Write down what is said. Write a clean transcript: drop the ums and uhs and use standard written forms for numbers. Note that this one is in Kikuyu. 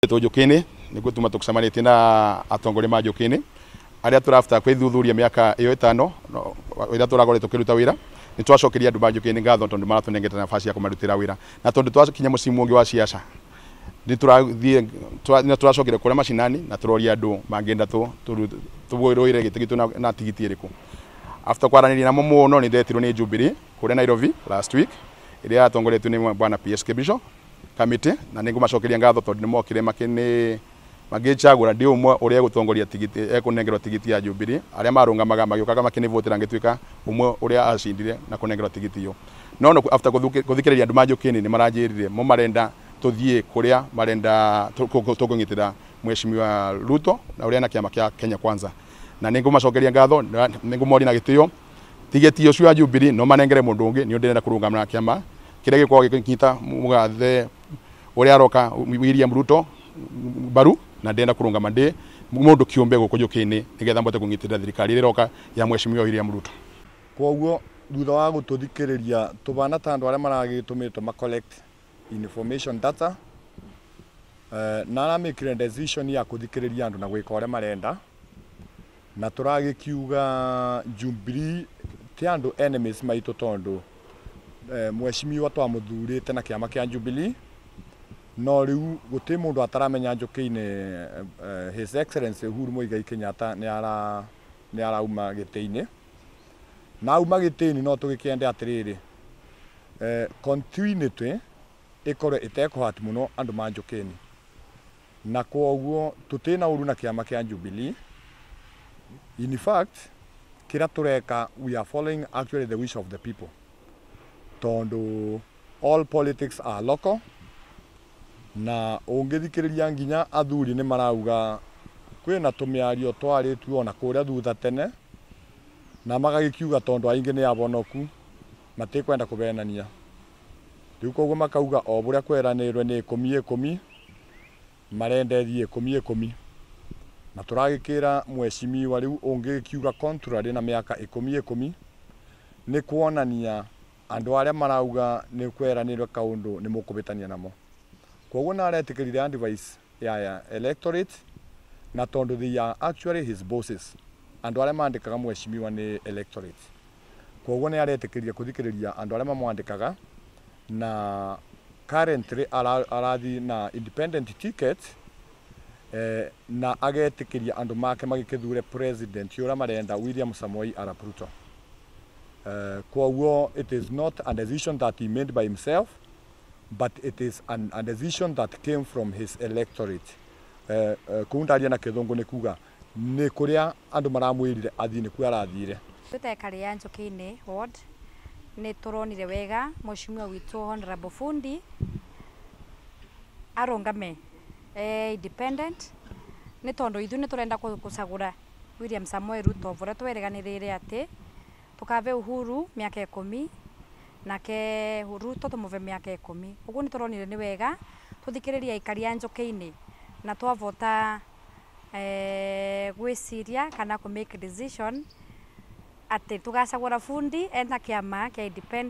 Njũkĩ-inĩ nĩguo tuma tũcemanĩtie na atongoria ma Njũkĩ-inĩ arĩa tũrabatara kwĩthuthuria mĩaka ĩyo 5 ĩrĩa tũrakoretwo tũkĩruta wĩra. Nĩ twacokeria andũ ma Njũkĩ-inĩ ngatho tondũ maratũnengete nafasi ya kũmarutĩra wĩra, na tondũ twakinya mũciĩ ũngĩ wa siasa nĩ tũrathiĩ nĩ tũracokire kũrĩa macinani na tũroria andũ mangĩenda tũrũĩre gĩtĩ gitũ na tigiti ĩrĩkũ. After kwaranĩria namo mũno, nĩ ndetirwo nĩ Jubilee kũrĩa Nairobi last week, ĩrĩa yatongoretio nĩ bwana PS Kebisho committee, na nĩ ngũmacokeria ngatho tondũ nĩ mokire makĩnĩ magĩcagũra ndĩ ũmwe ũrĩa egũtongoria tigiti, ekũnengerwo tigiti ya Jubilee. Arĩa marũngamaga magĩũkaga makĩnĩvotera, ngĩtuĩka ũmwe ũrĩa acindire na kũnengerwo tigiti ĩyo. No after gũthikĩrĩria andũ ma Njũkĩ-inĩ, nĩ maranjĩrire mo marenda tũthiĩ kũrĩa marenda tũkũnyitĩra Mheshimiwa Ruto na ũrĩa na kĩama kĩa Kenya Kwanza, na nĩ ngũmacokeria ngatho, nĩ ngũmoria na gĩtĩo tigiti ũcio wa Jubilee no manengere mũndũ ũngĩ, nĩ ndĩrenda kũrũgama na kĩama kĩrĩa gĩkoragwo gĩkĩnyita mũgathe ũrĩa aroka William Ruto mbaru, na ndĩrenda kũrũgama ndĩ mũndũ kĩũmbe gũkũ Njũkĩ-inĩ nĩgetha mbote kũnyitĩrĩra thirikari ĩrĩa ĩroka ya Mheshimiwa William Ruto. Koguo thutha wa gũtũthikĩrĩria tũbana ta andũ arĩa maragĩtũmĩtwo ma collect information data, na aramĩkire decision ya kũthikĩrĩria andũ na gwĩka ũrĩa marenda, na tũragĩkiuga Jubilee ti andũ enemies maitũ, tondũ mheshimiwa twamũthurĩte na kĩama kĩa Jubilee, no rĩu gũtirĩ mũndũ ataramenya Njũkĩ-inĩ His Excellency Uhuru Muigai Kenyatta nĩ arauma gĩtĩ-inĩ, na auma gĩtĩ-inĩ no tũgĩkĩende atĩrĩrĩ, continuity ĩkorwo ĩtekũhati mũno andũ ma Njũkĩ-inĩ, na kwoguo tũtirĩ ũru na kĩama kĩa Jubilee. In fact, kĩrĩa tũreka, we are following actually the wish of the people, tondũ all politics are local, na ũngĩthikĩrĩria nginya athuri nĩ marauga kwĩna tũmĩario twarĩtio ona kũrĩa thutha tene, na magagĩkiuga tondũ aingĩ nĩ abonoku matikwenda kũbenania rĩu, koguo makauga o ũrĩa kweranĩirwe nĩ 10 10, marenda ĩthiĩ 10 10, na tũragĩkĩra mheshimiwa rĩu ũngĩkiuga contrary na mĩaka 10 10 nĩ kuonania andũ arĩa marauga nĩ kweranĩirwe kaũndũ nĩ mũkũbĩtania namo. Koguo na aretĩkĩrire advice ya electorate, na tondũ they are actually his bosses, andũ arĩa mandĩkaga mheshimiwa nĩ electorate, koguo nĩ aretĩkĩria kũthikĩrĩria andũ arĩa mamwandĩkaga, na currently arathi na independent ticket, na agetĩkĩria andũ make magĩkĩthure president ũrĩa marenda, William Samoei Arap Ruto. Koguo it is not a decision that he made by himself, but it is a decision that came from his electorate. Kũu ndaria na kĩthũngũ nĩ kuga nĩ kũrĩa andũ maramwĩrire athiĩ nĩkuo arathire. Twĩta ya Njũkĩ-inĩ ward nĩ tũronire wega mheshimiwa witũ Honorable Fundi arũngame independent, nĩ tondũ ithuĩ nĩ tũrenda gũcagũra William Samoei Ruto ũrĩa twereganĩrĩire atĩ tũkabe Uhuru mĩaka 10 nake Ruto tũmũve mĩaka 10. Ũguo nĩ tũronire nĩ wega tũthikĩrĩrie aikari a Njũkĩ-inĩ na twavota gwĩciria kana kũ make decision atĩ tũgacagũra Fundi ena kĩama kĩa independent.